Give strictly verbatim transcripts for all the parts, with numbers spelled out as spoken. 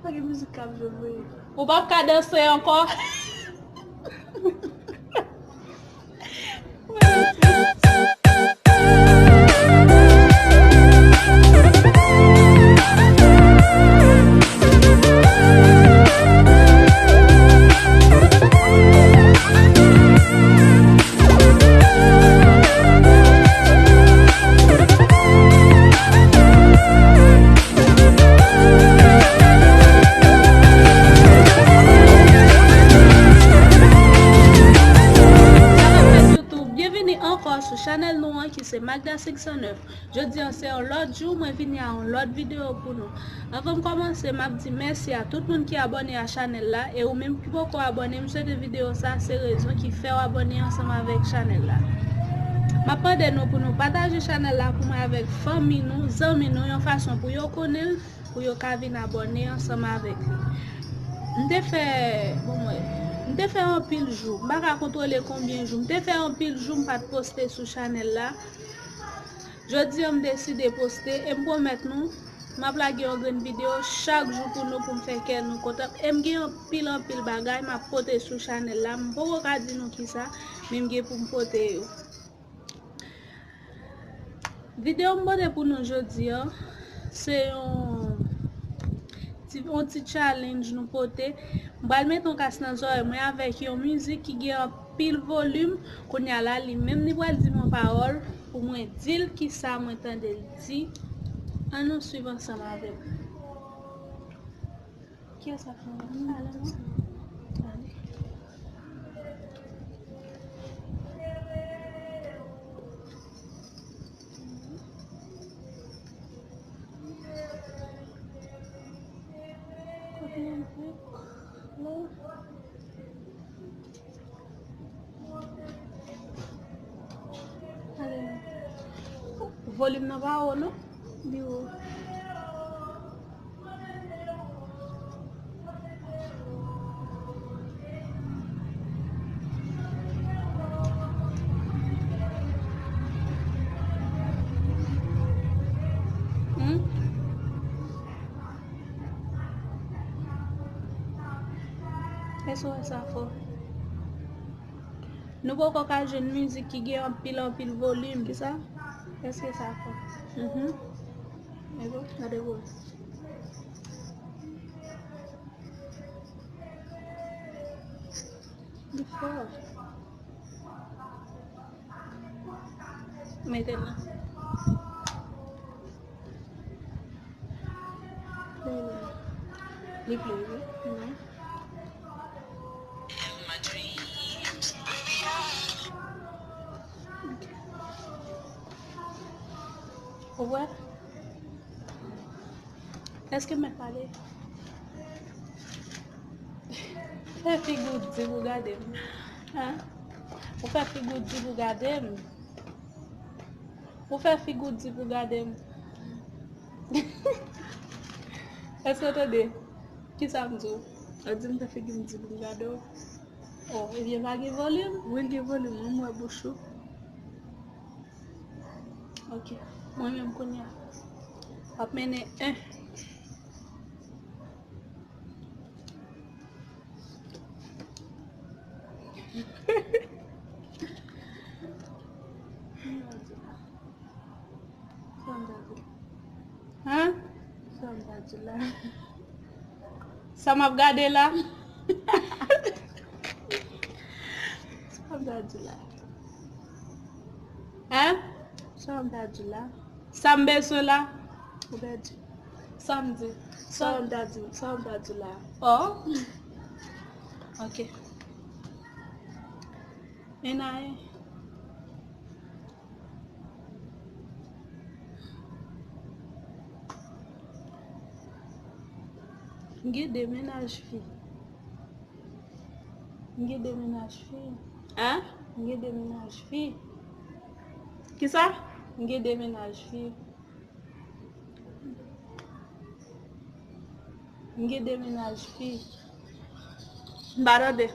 Gen mizik k ap jwe vre. Ou p ap ka danse ankò. Salut YouTube, byenvini ankò sou chanèl nou an ki se Magda senk san nèf. Jodi an se yon lòt jou, mwen vini a yon lòt videyo pou nou. Anvan m kòmanse, m ap di mèsi a tout moun ki abòne a chanèl la, e ou menm ki poko abòne, m swete videyo sa se rezon ki fè w abòne ansanm avèk chanèl la. M ap mande nou pou nou pataje chanèl la pou mwen avèk fanmi nou, zanmi nou, yon fason pou yo konnen l, pou yo ka vin abòne ansanm avèk li. M te fè, bon, mwen, m te fè anpil jou, m pa ka kontwole konbyen jou, m te fè anpil jou m pa t poste sou chanèl la. Jodi an m deside poste e m pwomèt nou, m ap lage yon grenn videyo chak jou pou nou, pou m fè kè nou kontan. E m gen anpil, anpil bagay m ap pote sou chanèl la. M poko ka di nou kisa, men m gen pou m pote yo. Videyo m pote pou nou jodi an, se yon ti, yon ti challenge nou pote. M pral mete yon kas nan zòrèy mwen avèk yon mizik ki gen anpil volim. Kounye a la, li menm li pral di m yon pawòl pou mwen di l kisa mwen tande l di. Ann nou swiv ansanm avè m. Kiyès ap fè yon pale non? Ale. Kote m fè? Non. Ale. Volim nan pa wo non. Li wo. Hmm? Èske w wè sa fò? Nou poko ka jwenn mizik ki gen anpil, anpil volim. Kisa? Èske sa fò? Mhm. E bon, gade pou ou. Li fò. Mete l la. Li play wi. Mhm. Ou wè? Èske m mèt pale? Fè figi w di pou gade m. Hein? Ou fè figi w di pou gade m. Ou fè figi w di pou gade m. Èske w tande? Kisa m di w? Ou di m fè figi m di pou m gade w. Oh, ebyen pa gen volim? Wi, l gen volim, wi, m wè bouch ou. Ok, mwen menm kounye a. W ap mennen en. Hein? Sa m ta di la. Sa m ap gade la? Sa m ta di la? Hein? Sa m ta di la? Sa m bezwen la? Ou pèdi. Sa m di? Sa m ta di, sa m ta di la? Oh. Ok. Enaye. M gen de mennaj fi. M gen de mennaj fi. Hein? M gen de mennaj fi. Kisa? M gen de mennaj fi. M gen de mennaj fi. M pa tande.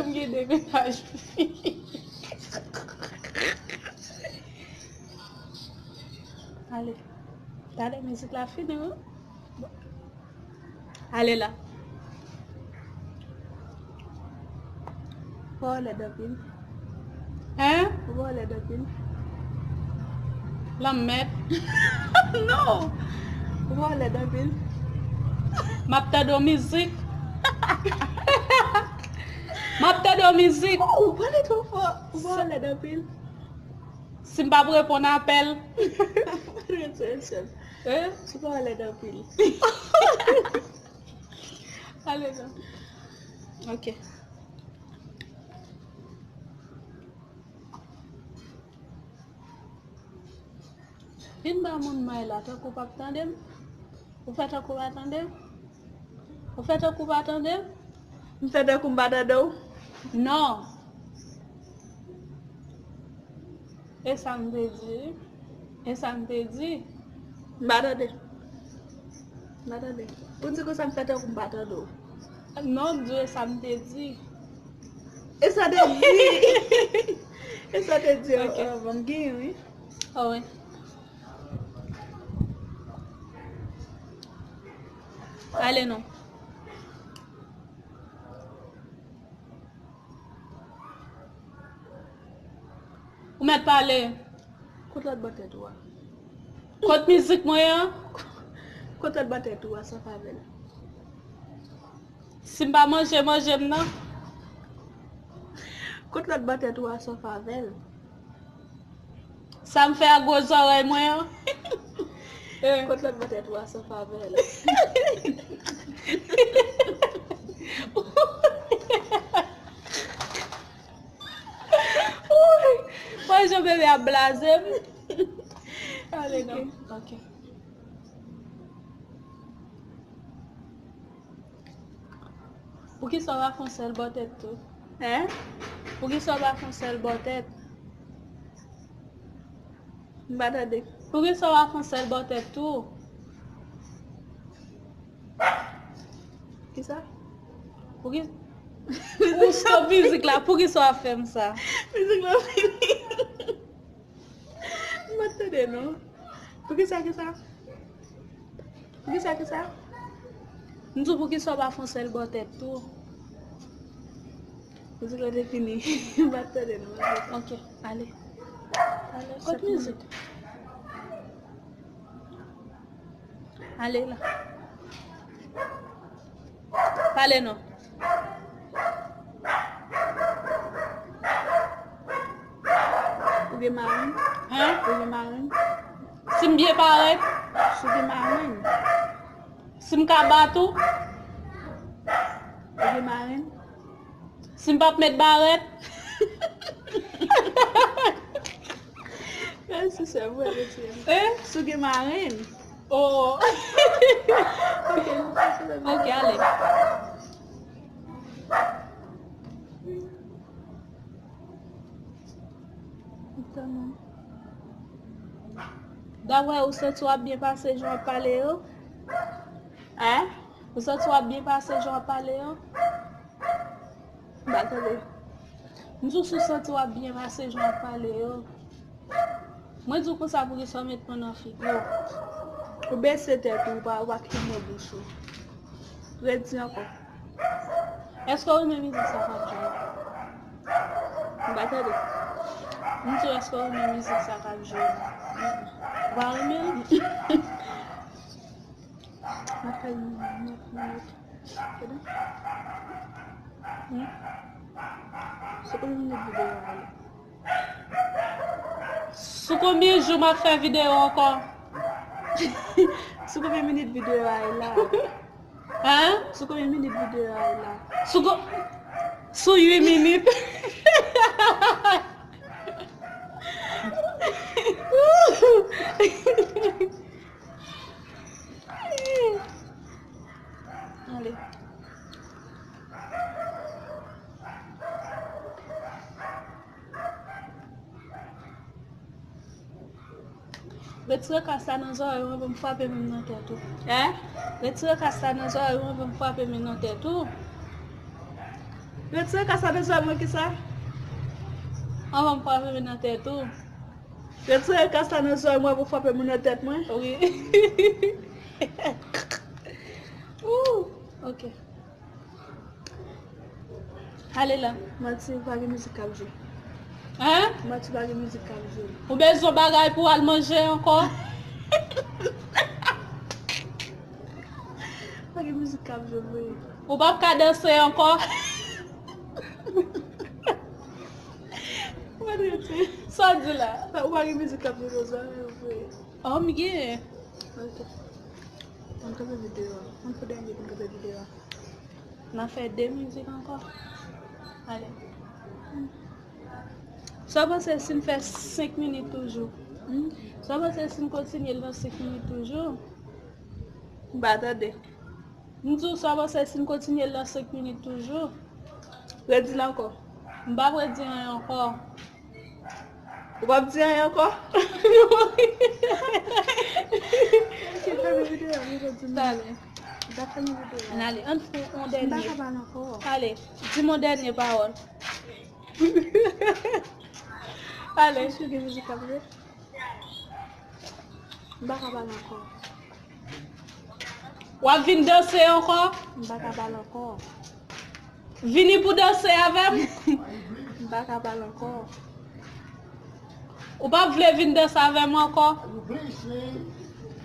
M gen de mennaj fi. Ale. Talè mizik la fini, wi. Ale la. Ou pa wè lèd anpil? Hein? Ou pa wè lèd anpil? Lanmèd. Non! Ou pa wè lèd anpil? M ap tande yon mizik. M ap tande yon mizik. Oh, ou pale twò fò. Ou pa wè lèd anpil? Si m p ap reponn apèl. Ret sou Etienne. Hein? Ou pa wè lèd anpil. Ale non. Ok. Vin ba moun may la, tankou w p ap tande m. Ou fè tankou w pa tande m? Ou fè tankou w pa tande m? M fè tankou m pa tande w? Non. E sa m te di? E sa m te di? M pa tande. M pa tande. Pou n di konsa m fè tankou m pa tande w. Non, m di w e sa m te di. E sa te di? E sa te di? Ok. Oh, bon, m genyen, wi. Oh, wi. Ale non. Ou mèt pale. Kot lòt bò tèt ou a? Kot mizik mwen an? Kot lòt bò tèt ou a, san favè l? Si m pa manje, manje m nan. Kot lòt bò tèt ou a, san favè l? Sa m fè ak gwo zòrèy mwen an? Eh. Kot lòt bò tèt ou a, san favè l? Wè jan bebe ap blaze m. Ale non. Ok. Poukisa w pa fè yon sèl bò tèt tou? Hein? Poukisa w pa fè yon sèl bò tèt? M pa tande. Poukisa w pa fè yon sèl bò tèt tou? Kisa? Pouki... Ou stop mizik la, poukisa w ap fè m sa? Mizik la fini. M pa tande non. Poukisa, kisa? Poukisa, kisa? M di w poukisa w pa fè yon sèl bò tèt tou? Mizik la te fini. M pa tande non. Ok, ale. Ale, kot mizik? Ale la. Pale non. Ou gen marenn? Hein? Ou gen marenn? Si m byen parèt? Si w gen marenn? Si m ka bat ou? Ou gen marenn? Si m p ap met barèt? Mèsi sè m, mwen retire m. Eh? Si w gen marenn? Oh. Ok, nou pase nan... Ok, ale. Dapre ou santi w ap byen pase jan w ap pale yo? Hein? Ou santi w ap byen pase jan w ap pale yo? M pa tande. M di w si w santi w ap byen pase jan w ap pale yo. Mwen di w konsa poukisa w met men w nan figi w. Ou bese tèt ou, ou pa, ou pa kite bouch ou. Redi ankò. Èske w renmen mizik sa k ap jwe? M pa tande. M di w èske w renmen mizik sa k ap jwe? Ou pa renmen l? M ap fè yon nèf minit. Gade. Hmm? Sou konbyen minit videyo a ye? Sou konbyen jou m ap fè videyo ankò? Sou konbyen minit videyo a ye la? Hein? Sou konbyen minit videyo a ye la? Sou ko-, sou uit minit. Ale. Retire kas la nan zòrèy ou anvan m frape men m nan tèt ou. Hein? Retire kas la nan zòrèy ou anvan m frape men nan tèt ou. Retire kas la nan zòrèy mwen kisa? Anvan m frape men nan tèt ou. Retire kas la nan zòrèy mwen pou frape moun nan tèt mwen. Wi. Ooh, ok. Ale la. Manti, pa gen mizik k ap jwe. Hein? Manti, pa gen mizik k ap jwe. Ou bezwen bagay pou al manje ankò? Pa gen mizik k ap jwe vre. Ou p ap ka danse ankò? Mwen rete. Sa w di la? Ou pa gen mizik k ap jwe nan zòrèy ou vre? Oh, m gen. Ok. Ann kanpe videyo a. Ann fè dènye pou n kanpe videyo a. N a fè de mizik ankò. Ale. Sa w panse si n fè senk minit toujou? Hmm? Sa w panse si n kontinye l nan senk minit toujou? M pa tande. M di w sa w panse si n kontinye l nan senk minit toujou? Redi l ankò. M p ap redi anyen ankò. Ou p ap di anyen ankò? Ok, fèmen videyo a, m redi m. Talè. M pa fèmen videyo a. N ale, ann fè yon dènye. M pa ka pale ankò. Ale, di m yon dènye pawòl. Ale. Èske gen mizik k ap jwe? M pa ka pale ankò. W ap vin danse ankò? M pa ka pale ankò. Vini pou danse avè m? M pa ka pale ankò. Ou p ap vle vin danse avè m ankò?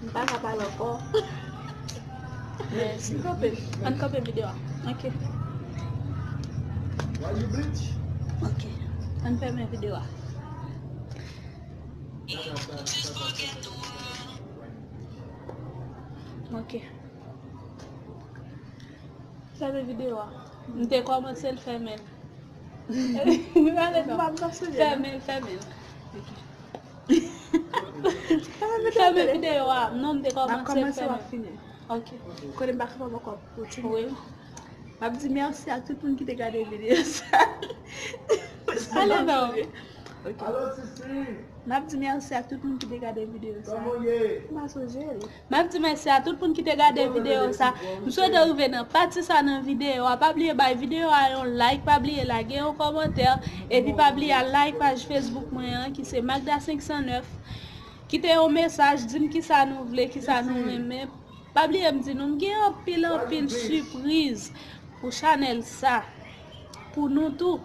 M pa ka pale ankò. Mèsi. Ann kanpe. Ann kanpe videyo a. Ok. Ok. Ann fèmen videyo a. Ok. Fèmen videyo a. M te kòmanse l, fèmen l. Ale non. Fèmen l, fèmen l. Ok. Fèmen videyo a. Non, m te kòmanse l, fèmen l. Ok. Kote m pa kapab ankò kontinye. Wi. M ap di mèsi a tout moun ki te gade videyo sa. Ale non. Ok. M ap di mèsi a tout moun ki te gade videyo sa. M pa sonje l. M ap di mèsi a tout moun ki te gade videyo sa. M swete w rive nan pati sa nan videyo a. Pa bliye bay videyo a yon like, pa bliye lage yon kòmantè, epi pa bliye al like paj Facebook mwen an, ki se Magda senk san nèf. Kite yon mesaj, di m kisa nou vle, kisa nou renmen. Pa bliye m di nou, m gen anpil, anpil sipriz pou chanèl sa, pou nou tou.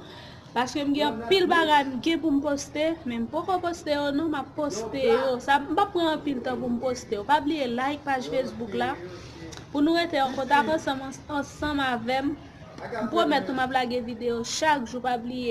Paske m gen anpil bagay m gen pou m poste, men m poko poste yo non, m ap poste yo. Sa, m p ap pran anpil tan pou m poste yo. Pa bliye like paj Facebook la, pou nou rete an kontak ansanm, ansanm avè m. M pwomèt nou m ap lage videyo chak jou, pa bliye.